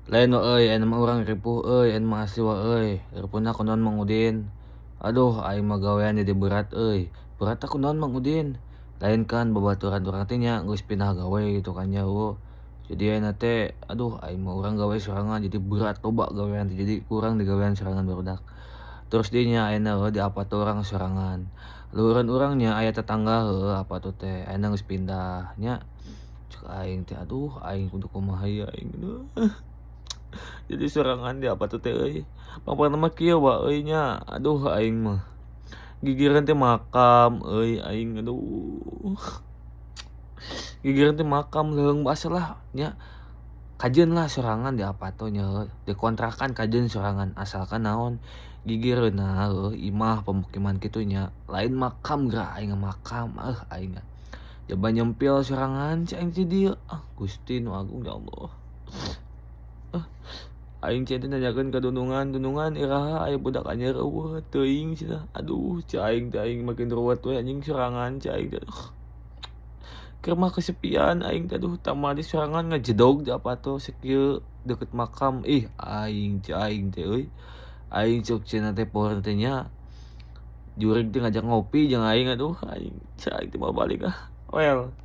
Lain wa euy, ayeuna mah urang ripuh euy, ayeuna mah asli wa euy. Ripuhna kunaon Mang Udin? Aduh, aing mah gawean jadi berat euy. Berat teh kunaon Mang Udin? Lain kan babaturan urang teh nya geus pindah gawe gitu kan nya eueuh. Jadi ayeuna teh aduh aing mah urang gawe sorangan jadi berat loba gawean teh jadi kurang digawean sorangan barudak. Terus deui nya ayeuna heuh di apa tuh urang sorangan. Luhureun urang nya aya tetangga heueuh apa tuh teh ayeuna geus pindah nya. Cek aing teh aduh aing kudu kumaha ieu aing aduh. Jadi sorangan di apa tuh teh euy. Pangpangna mah kieu wa euy nya. Aduh aing mah. Gigireun teh makam euy aing aduh. Gigireun teh makam leuheung asa lah nya. Kajeun lah sorangan di apa tuh nya di kontrakan kajeun sorangan asalkan naon gigireunna heueuh imah pemukiman kitu nya lain makam geura aing makam aing jaba nyempil sorangan cai aing teh dieu ah Gusti nu agung ya Allah. Aing cai teh nanyakeun ka dunungan, dunungan iraha aya budak anyar eueuh teuing cenah. Aduh cai aing teh aing makin ruwet we anjing sorangan cai aing teh. Keur mah kesepian aing teh aduh tambah di sorangan ngajedog di apa tuh sakieu deket makam ih aing cai aing teh euy. Aing cuk cenah teh poho teh nya. Jurig teh ngajak ngopi jeung aing aduh aing cai aing teh moal balik ah. Well.